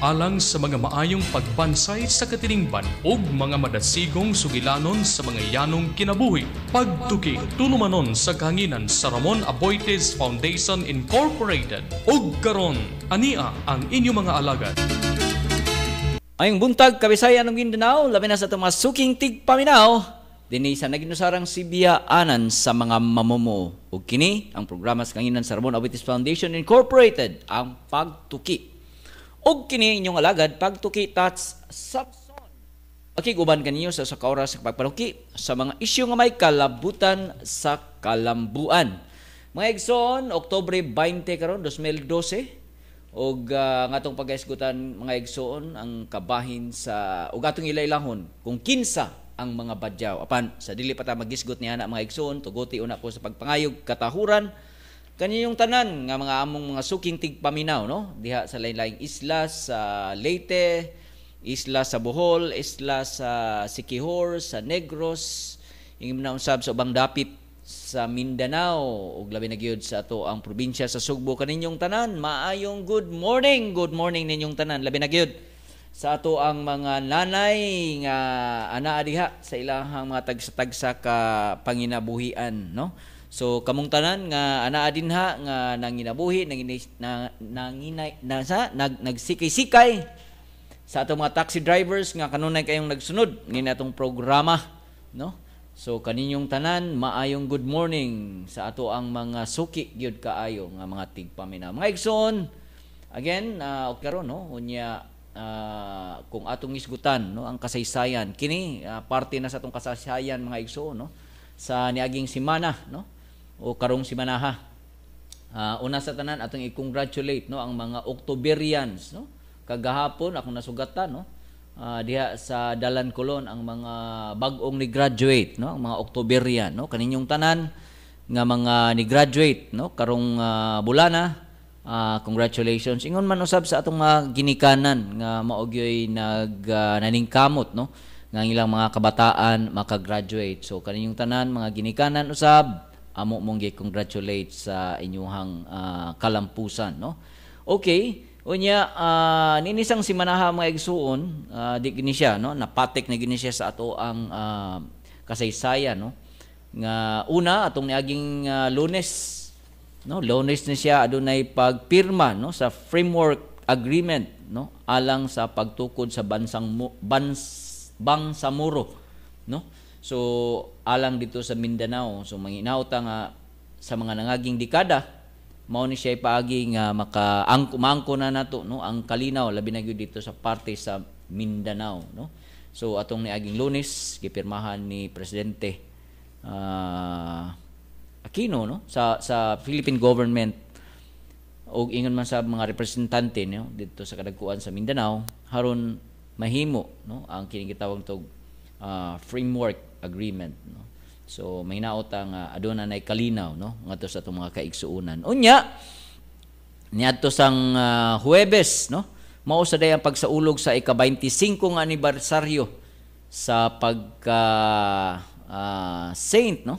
Alang sa mga maayong pagbansay sa katilingban ug mga madasigong sugilanon sa mga yanong kinabuhi. Pagtuki, tulumanon sa kahanginan sa Ramon Aboitiz Foundation Incorporated. Ug karon, ania ang inyong mga alagad. Maayong buntag, Kabisayan ug Mindanao, labi na sa atong mga suking tigpaminaw dinhi sa naginusarang sibiyaanan sa mga mamumuo. Ug kini ang programa sa kahanginan sa Ramon Aboitiz Foundation Incorporated, ang Pagtuki. Ug kini inyong alagad, Pagtuki Tats Samson. Makig-uban kaninyo sa ka oras sa pagpanuki sa mga isyu nga may kalabutan sa kalambuan. Mga igsoon, Oktubre 20 karon 2012, og nga atong pagahisgutan, mga igsoon, ang kabahin sa ug atong ilailahon kung kinsa ang mga Badjao. Apan sa dili pa ta magisgot niya na, mga igsoon, tuguti una ko sa pagpangayog katahuran kaninyong tanan nga mga among mga suking tigpaminaw, no, diha sa lain-laing isla sa Leyte, isla sa Bohol, isla sa Siquijor, sa Negros, ingim na usab sa ubang dapit sa Mindanao ug labi na gyud sa ato ang probinsya sa Sugbo. Kaninyong tanan, maayong good morning, good morning ninyong tanan, labi na gyud sa ato ang mga nanay nga anaa diha sa ilahang mga tagsa-tagsa ka panginabuhian, no? So kamong tanan nga anaa dinha nga nanginabuhi, nangini na, nanginay na, sa nagsikay-sikay, sa atong mga taxi drivers nga kanunay kayong nagsunod ni atong programa, no? So kaninyong tanan, maayong good morning sa ato ang mga suki gyud kaayo nga mga tigpaminaw. Mga igsoon, again, karon, no, unya kung atong isgutan, no, ang kasaysayan kini, parte na sa atong kasaysayan, mga igsoon, no, sa niaging semana, no, o karong semanaha. Una sa tanan, atong i-congratulate, no, ang mga Octoberians, no. Kagahapon akong nasugatan, no, diha sa Dalan Colon ang mga bag-ong ni graduate, no, ang mga Octoberian, no. Kaninyong tanan nga mga ni graduate, no, karong bulana, congratulations. Ingon man usab sa atong mga ginikanan nga mao gyoy nag naningkamot, no, nga ang ilang mga kabataan makagraduate. So kaninyong tanan mga ginikanan usab, amo mong gi-congratulate sa inyuhang kalampusan, no. Okay. Unya, ninisang simanaha, mga igsuon, di gini siya, no, napatik na gini siya sa ato ang kasaysayan, no. Nga una, atong niaging Lunes, no, Lunes ni siya adunay pagpirma, no, sa framework agreement, no, alang sa pagtukod sa bansang Bangsamoro, no. So alang dito sa Mindanao, so manginauta nga sa mga nangaging dekada mao ni siya paagi nga maka maangko na nato, no, ang kalinaw, labi na gyud dito sa parte sa Mindanao, no. So atong niaging Lunes gipirmahan ni Presidente Aquino, no, sa Philippine government og ingon man sa mga representante, no, dito sa kadagkuan sa Mindanao, haron mahimo, no, ang kini gitawag tog framework agreement, no. So may naota nga aduna nay kalinaw, no, ngadto sa atong mga kaigsuonan. Unya niadto sang Huwebes, no, mao sa day ang pagsaulog sa ika-25 nga anibersaryo sa pagka saint, no,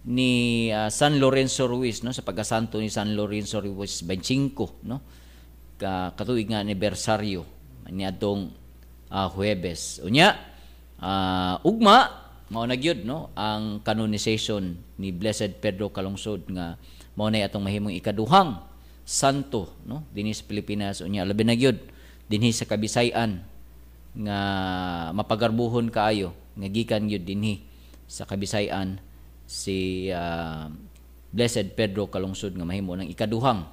ni San Lorenzo Ruiz, no, sa pagkasanto ni San Lorenzo Ruiz, 25, no, ka katuig nga anibersaryo niadtong Huwebes. Unya ugma mao na gyud, no, ang canonization ni Blessed Pedro Calungsod nga mao na atong mahimong ikaduhang santo, no, dinhi sa Pilipinas, unya labi na gyud dinhi sa Kabisayan nga mapagarbuhon kaayo nga gikan gyud dinhi sa Kabisayan si Blessed Pedro Calungsod nga mahimo ng ikaduhang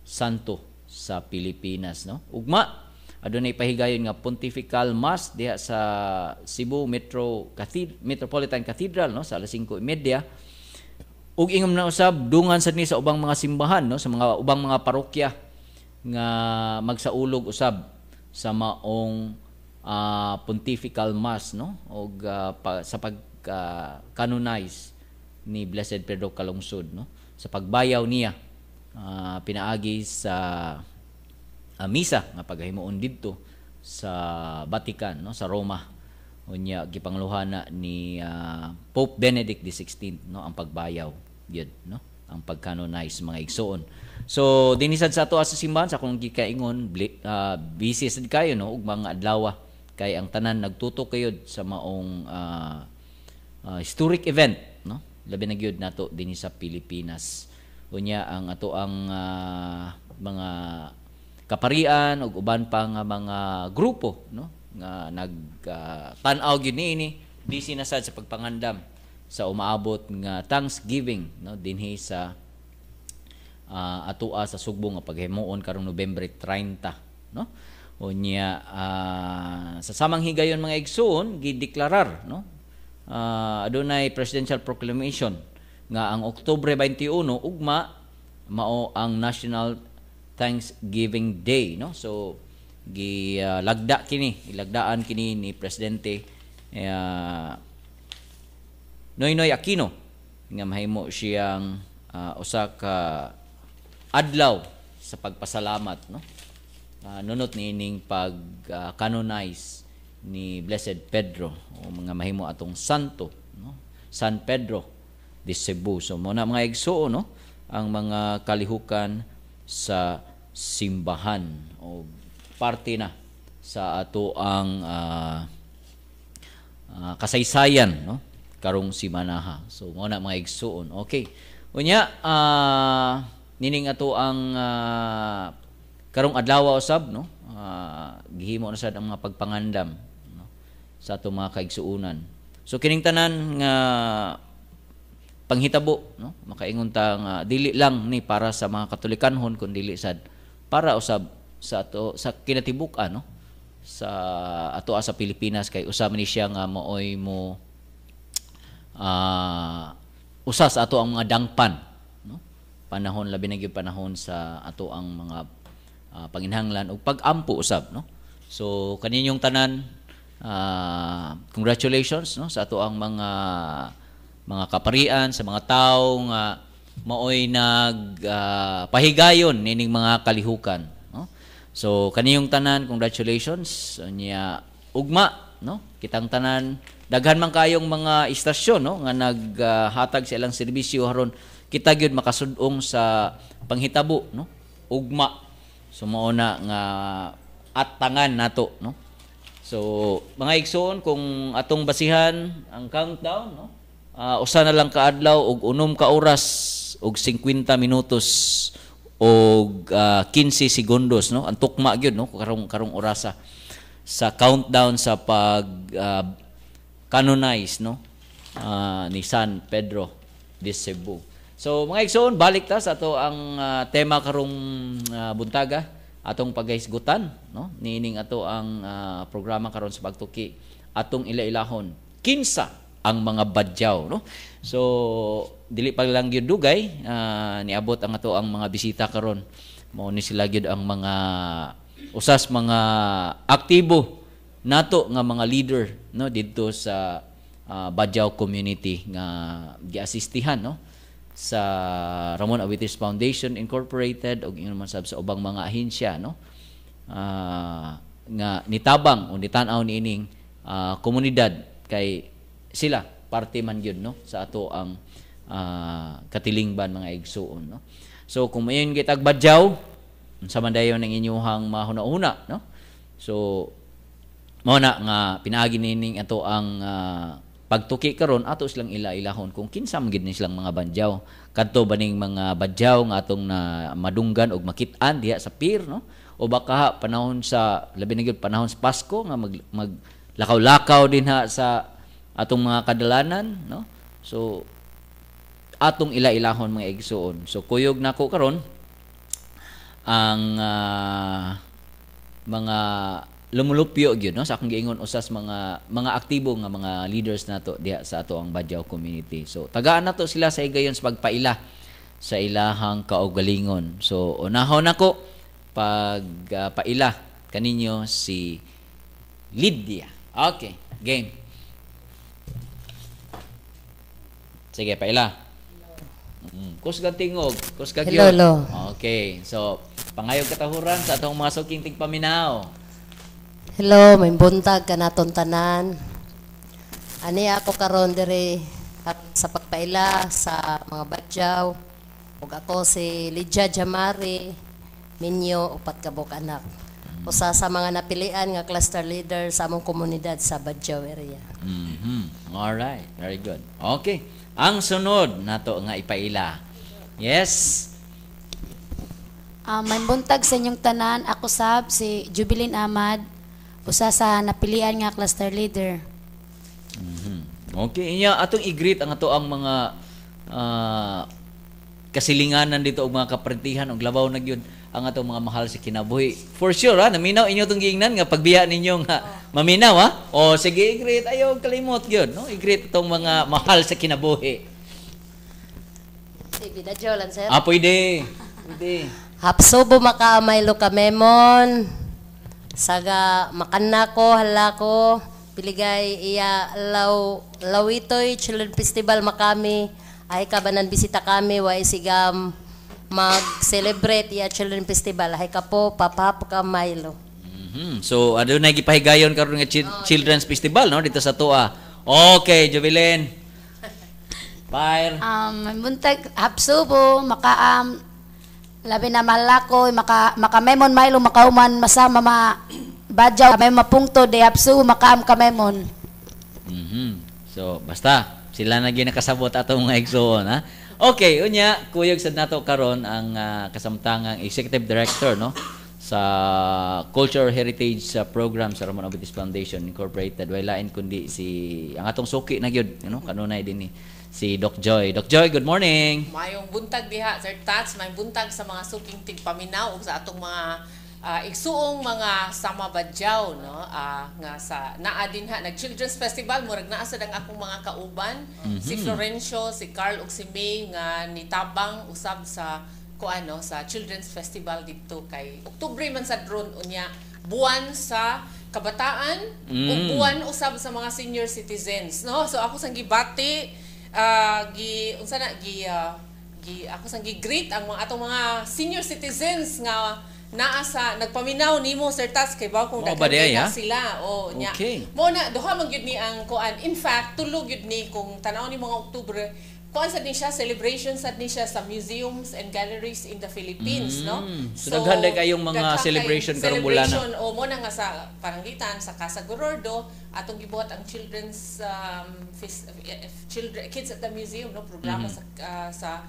santo sa Pilipinas, no. Ugma adunay pahigayon nga Pontifical Mass diha sa Cebu Metropolitan Cathedral, no, sa alas 5:30, ug ingom na usab dungan sad ni sa ubang mga simbahan, no, sa mga ubang mga parokya nga magsaulog usab sa maong Pontifical Mass, no, og sa pag canonize ni Blessed Pedro Calungsod, no, sa pagbayaw niya pinaagi sa misa nga paghimuon didto sa Vatican, no, sa Roma. Unya gipanguluhan na ni Pope Benedict XVI, no, ang pagbayaw gyud, no. Ang pag-canonize, mga igsoon. So dinhi sad sa ato sa simbahan, sa akong gikaingon, busy sad kayo, no, ug mga adlaw kay ang tanan nagtutok kayod sa maong historic event, no, labi na gyud nato dinhi sa Pilipinas. Unya ang ato ang mga kaparian ug uban pa nga mga grupo, no, nga nag tan-aw gyud niini, busy na sad sa pagpangandam sa umaabot nga Thanksgiving, no, dinhi sa atoa sa Sugbo nga paghimuon karong Nobyembre 30, no. Unya sa samang higayon, mga igsoon, gideklarar, no, adunay presidential proclamation nga ang Oktubre 21 ugma mao ang National Thanksgiving Day, no. So gilagda kini, ilagdaan kini ni Presidente Noynoy Aquino nga mahimo siyang usa ka adlaw sa pagpasalamat, no, nunot niining pag canonize ni Blessed Pedro o mga mahimo atong santo, no, San Pedro de Cebu. So mo na, mga igsuon, no, ang mga kalihukan sa simbahan o parte na sa ato ang kasaysayan, no, karong simanaha. So mo na, mga igsuon. Okay, unya nining ato ang karong adlaw usab, no, gihimo na sad ang mga pagpangandam, no, sa ato mga kaigsuonan. So kining tanan nga panghitabo, no, makaingon ta nga dili lang ni para sa mga Katolikanhon kun dili sad para usab sa ato sa kinatibuk-an, no, sa ato sa Pilipinas, kay usa man ni siya nga maoy mo usa sa ato ang mga dangpan, no, panahon, labi na gyud panahon sa ato ang mga panginhanglan ug pag-ampo usab, no. So kaninyong tanan, congratulations, no, sa ato ang mga kaparian, sa mga tawo nga maoy nag pahigayon nining mga kalihukan, no. So kaniyong tanan, congratulations. Unya ugma, no, kitang tanan, daghan man kayong mga istasyon, no, nga naghatag sa ilang serbisyo aron kita gyud makasud-ong sa panghitabo, no, ugma. So mao na nga attangan nato, no. So mga igsoon, kung atong basihan ang countdown, no, usa na lang kaadlaw ug 6 ka oras ug 50 minutos og 15 segundos, no, ang tukma gyud, no, karong karong orasa sa countdown sa pag canonize, no, ni San Pedro de Cebu. So mga igsoon, balik ta sa ato ang tema karong buntaga, atong paghisgutan, no, niining ato ang programa karon sa Pagtuki, atong ila-ilahon kinsa ang mga Badjao, no. So dili pa lang gyud dugay, niabot ang ato ang mga bisita karon. Mao ni sila gyud ang mga usas mga aktibo nato nga mga leader, no, didto sa Badjao community nga giasistihan, no, sa Ramon Aboitiz Foundation Incorporated ug ingon man sab sa ubang mga ahensya, no, nga nitabang o nitan-aw niining komunidad kay sila parte man gyud, no, sa ato ang katilingban, mga igsuon, no. So kung mayon kitag Badjao, unsa man dayon ang inyuhang mahuna-huna, no? So mao na nga pinaagi nining ato ang pagtuki karon, ato silang ila-ilahon kung kinsa man gid ni silang mga Badjao. Kadto ba ning mga Badjao nga atong na madunggan og makit-an diha sa pier, no, o baka panahon sa, labi na gyud panahon sa Pasko, nga mag, mag lakaw-lakaw din ha sa atong mga kadalanan, no? So atong ila-ilahon, mga igsuon. So kuyog nako karon ang mga lumulupyo gyud, no, sa akong giingon, usas mga aktibo nga mga leaders nato diha sa ato ang Badjao community. So tagaan nato sila sa higayon sa pagpaila sa ilahang kaugalingon. So unahon nako pag paila kaninyo si Lydia. Okay, game. Sige, paila. Kusgang tingog, kusgang Hello, yun. Hello. Okay, so pangayog katahuran sa atong mga suking tigpaminaw. Hello, may buntag kanaton tanan. Ani ako karon diri sa pagpaila sa mga Badjao. Ug ako si Lydia Jamari, minyo, upat ka buok anak. Usa sa mga napilian nga cluster leader sa among komunidad sa Badjao area. All right, very good. Okay. Ang sunod nato nga ipaila. Yes. May buntag sa inyong tanan. Ako sab si Jubilin Ahmad, usa sa napilian nga cluster leader. Okay, inya atong i-greet ang ato ang mga kasilinganan dito og mga kaprentihan og labaw na gyud ang atong mga mahal sa kinabuhi. For sure ha, naminaw inyo tong giingnan nga pagbiya ninyo nga maminaw ha. O sige, i-greet, ayaw kalimot gyud, no? I-greet atong mga mahal sa kinabuhi. Si Bidadyo lang, sir. Ah, pwede. Pwede. Hapsubo makaamay lo kamemon. Saga makanna ko, hala ko. Piligay iya law lawitoy Children Festival makami. Ay kabanan bisita kami wa sigam mag-celebrate iya Children Festival. Ay ka po papap ka Milo. So adunay gipahigayon karon nga Children's Festival, no, dito sa Tua. Okay, Jubilin. Fire. May buntag, hapsubo makaam, labi na malako maka makamemon Milo makauman masama ma Badjao may mapungto de hapsubo makaam kamemon. So basta sila na gyud nakasabot atong mga igsoon ha. Okay, unya kuyog sad nato karon ang kasamtangang Executive Director, no, sa Cultural Heritage Program sa Ramon Aboitiz Foundation Incorporated. Way lain kundi si ang atong suki na gyud, kanunay dinhi, si Doc Joy. Doc Joy, good morning. Mayong buntag diha, Sir Tats, mayong buntag sa mga suking tigpaminaw ug sa atong mga igsuong mga sama Badjao, no, nga sa naa dinha nag Children's Festival. Murag naa sad ang akong mga kauban, si Florencio, si Carl ug si May, nga nitabang usab sa kuan, no, sa Children's Festival didto kay Oktubre man sad ron, unya buwan sa kabataan ug buwan usab sa mga senior citizens, no. So ako sang gibati, gi unsa na gi gi ako sang gi-greet ang mga atong mga senior citizens nga naa sa nagpaminaw nimo, Sir Tats, kay bawo kung Mao ba daghan di ay, kay ha? Sila o nya. Mo na duha man gyud ni ang kuan. In fact, tulo gyud ni. Kung tan-aw ni mga Oktubre, kuan sad ni siya, celebration sad ni siya sa museums and galleries in the Philippines, no. So, daghan day kayong mga daghan kay celebration karong bulana. Celebration o mo na nga sa Parangitan, sa Casa Gorordo, atong gibuhat ang children's fes- eh, children kids at the museum, no, programa sa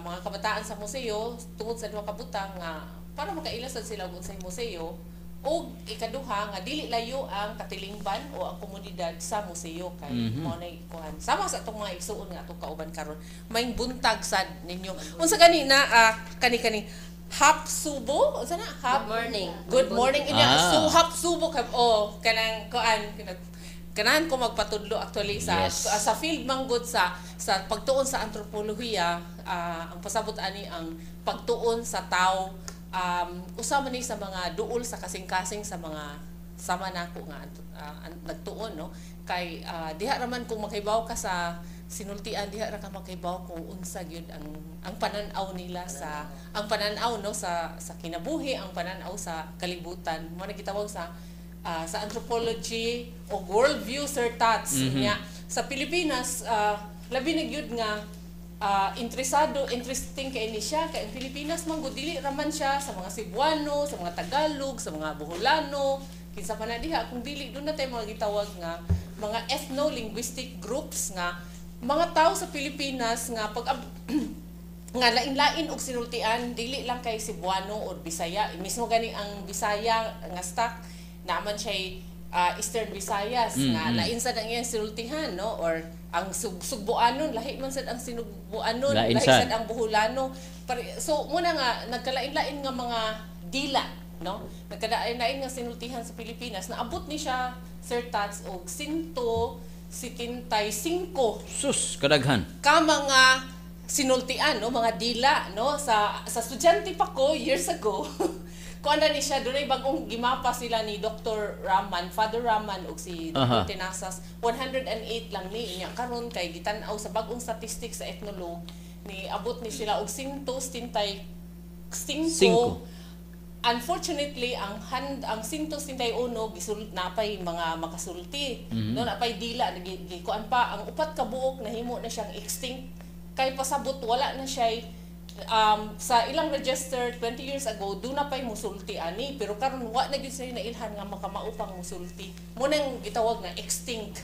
mga kabataan sa museo, tungod sa duha ka butang nga para makaila sad sila og unsay museo ug ikaduha nga dili layo ang katilingban o ang komunidad sa museo kay mao nay kuan sama sa atong mga igsuon nga atong kauban karon. May buntag sad ninyo. Unsa gani na kani kani hap subo, unsa na hap? Good morning. Good morning inya. Ah. So hap subo ka o kanang kuan kanahan ko magpatudlo actually sa sa field manggod sa pagtuon sa antropolohiya. Ang pasabot ani ang pagtuon sa tao, usa man ni sa mga duol sa kasing-kasing sa mga sama nako nga nagtuon, no, kay diha ra man kung makahibaw ka sa sinultian, diha ra ka makahibaw kung unsa gyud ang panan-aw nila sa ang panan-aw, no, sa kinabuhi, ang panan-aw sa kalibutan. Mo na gitawag sa anthropology o worldview, Sir Tats. Nya, sa Pilipinas, labi na gyud nga interesado, interesting kay ni siya kay ang Pilipinas man gud dili ra man siya sa mga Cebuano, sa mga Tagalog, sa mga Boholano, kinsa pa na diha, kung dili doon na tayo mga gitawag nga mga ethno-linguistic groups nga mga tao sa Pilipinas nga pag nga lain-lain og sinultian, dili lang kay Cebuano or Bisaya. Mismo gani ang Bisaya nga stock naman siya, Eastern Visayas nga lain sad ang iyang sinultihan, no, or ang Sugbuanon, lahi man sad ang Sinugbuanon, Lain lahi sad. sad ang Boholano. So muna nga nagkalain-lain nga mga dila, no, nagkalain-lain nga sinultihan sa Pilipinas. Naabot ni siya, Sir Tats, og 175 Sus, kadaghan. Ka mga sinultian, no, mga dila, no. Sa estudyante pa ko years ago, kuan na ni siya, dunay bagong gimapa sila ni Dr. Raman, Father Raman ug si Dr. Tenasas, 108 lang ni inya. Karon kay gitan-aw sa bagong statistics sa Ethnologue, ni abot ni sila og 175. Singko. Unfortunately, ang 171 gisul napay mga makasulti, no, napay dila gikuan pa. Ang upat ka buok nahimo na siyang extinct kay pasabot wala na siya. Sa ilang register 20 years ago, duna pay musulti ani, pero karon wa na gyud sila nailhan nga makamao pang musulti. Mo nang gitawag na extinct.